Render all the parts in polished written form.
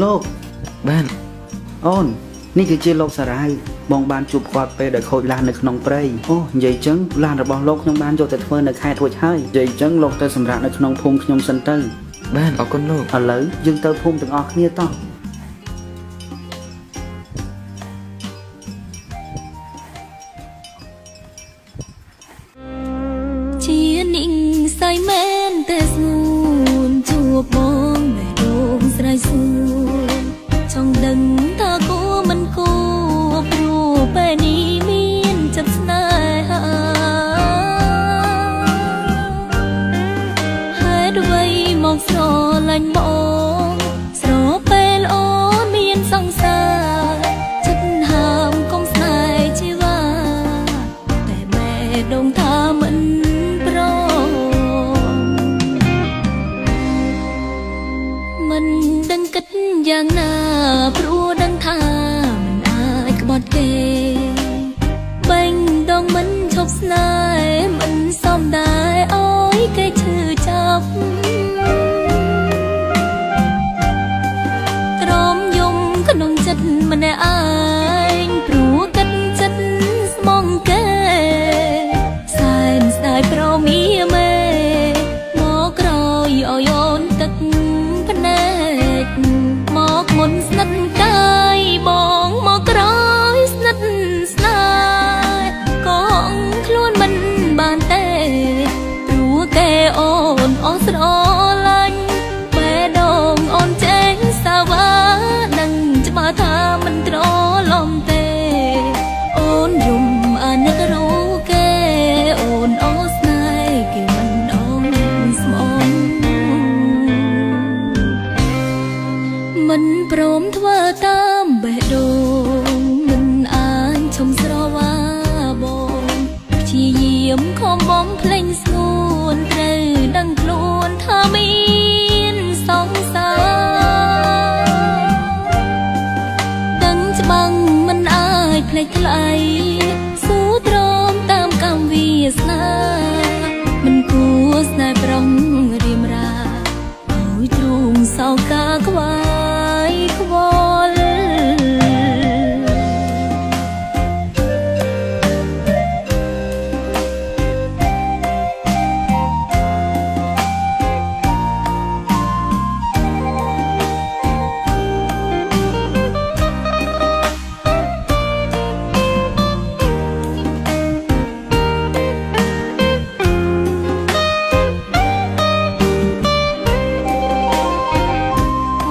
លោក បាទ អូននេះគឺជាលោកសារ៉ាវបងបានជួបគាត់ពេលដែលខូចឡាននៅក្នុងព្រៃអូនិយាយចឹងឡានរបស់លោកខ្ញុំបានយកទៅធ្វើនៅខេត្តរួចហើយនិយាយចឹងលោកទៅសម្រាកនៅក្នុងភូមិខ្ញុំសិនទៅ បាទអរគុណលោក ឥឡូវយើងទៅភូមិទាំងអស់គ្នាតោះ ជានិស័យមែនតែស្ងួនជួបបងបេះដូងស្រែកសួរចង់ដឹងថាគួរមិនគួរព្រោះពេលនេះមានចិត្តស្នេហាហេតុអ្វីមកស្រឡាញ់បងស្រពេលអូនមានសង្សារចិត្តហាមកុំស្នេហ៍ជីវ៉ាតែបេះដូងថាមិនព្រមមិនដឹងគិតយ៉ាងណាព្រោះដឹងថាមិនអាចក្បត់គេបែងដងមិនឈប់ស្នេហ៍មិនសមដែរអើយគេឈឺចាប់ក្រមយំក្នុងចិត្តម្នាក់ឯងព្រោះគិតចិត្តស្មងគេសែនស្ដាយប្រមៀមេមកក្រោយឲ្យអូនទឹកភ្នែកមកមុនស្និទ្ធកាយបងមកក្រោយស្និទ្ធស្នេហ៍ក៏ខ្លួនមិនបានទេព្រោះគេអូនអស់ស្រឡាញ់បេះដូងអូនចេញសាវ៉ាដឹងច្បាស់ថាមិនត្រឡំទេអូនយំអាណិតរូគេអូនអស់ស្នេហ៍គេមិនអងស្មងមិនព្រមធ្វើតាមបេះដូងមិនអាចឈំស្រវ៉ាបងព្យាយាមខំបំភ្លេងស្ងួនត្រូវដឹងខ្លួនថាមានសង្សារដឹងច្បាំងមិនអាចភ្លេចថ្លៃស៊ូទ្រាំតាមកម្មវាសនាមិនគួរស្នេហ៍ប្រុងរៀមរាឲ្យទ្រូងសោកាខ្វាយខ្វល់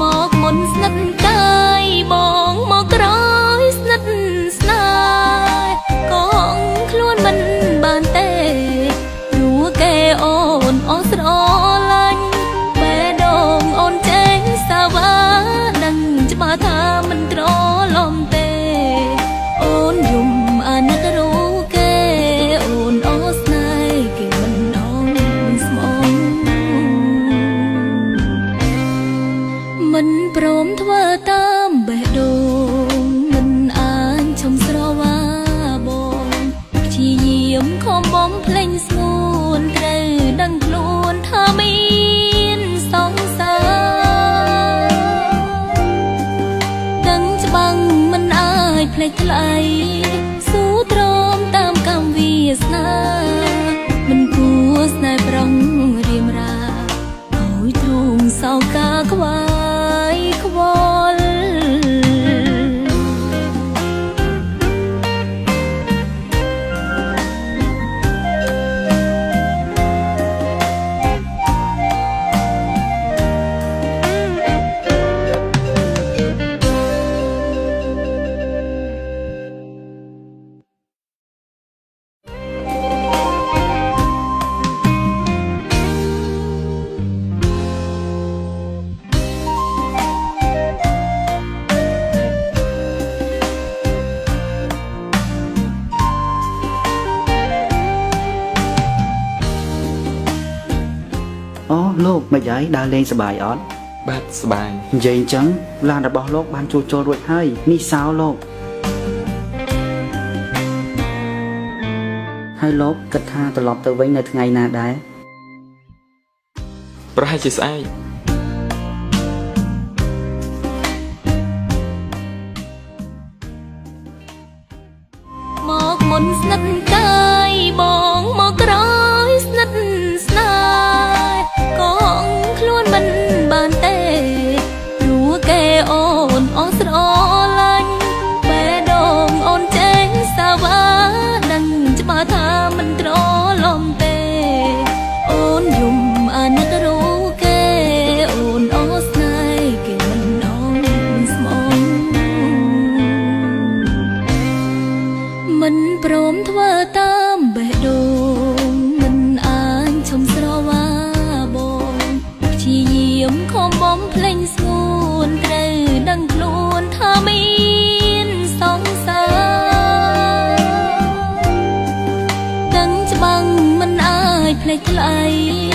មកមុនស្និទ្ធកាយបងមកក្រោយស្និទ្ធស្នេហ៍ក៏ខ្លួនមិនបានទេព្រោះគេអូនអស់ស្រឡាញ់បេះដូងអូនចេញសាវ៉ាដឹងច្បាស់ថាមិនត្រឡំទេអូនយំអាណិតរូគេអូនអស់ស្នេហ៍គេមិនអងស្មងមិនព្រមធ្វើតាមបេះដូងមិនអាចឈំស្រវ៉ាបងព្យាយាមខំបំភ្លេងស្ងួនត្រូវដឹងខ្លួនថាមានសង្សារដឹងច្បាំងមិនអាចភ្លេចថ្លៃស៊ូទ្រាំតាមកម្មវាសនាមិនគួរស្នេហ៍ប្រុងរៀមរាឲ្យទ្រូងសោកាខ្វាយខ្វល់ អូលោកមិនអីដើរលេងសប្បាយអត់ បាទសប្បាយ និយាយអញ្ចឹងឡានរបស់លោកបានជួសជុលរួចហើយនេះសោលោកហើយលោកគិតថាត្រឡប់ទៅវិញនៅថ្ងៃណាដែរ ប្រហែលជាស្អែក នស្និទ្ធកាយបងមកក្រោយស្និទ្ធស្នាយកងខ្លួនមិនបានទេព្រោះគេអូនអស់ស្រឡាញ់បែដងអូនចេញសាវ៉ាដឹងច្បាស់ថាមិនត្រឡំទេអូនយំអាណិតរូគេអូនអស់ស្នេហ៍គេមិនអងស្មងមិនព្រមធ្វើតាមបេះដូងមិនអាចឈំស្រវ៉ាបងព្យាយាមខំបំភ្លេងស្ងួនត្រូវដឹងខ្លួនថាមានសង្សារដឹងច្បាំងមិនអាចភ្លេចថ្លៃ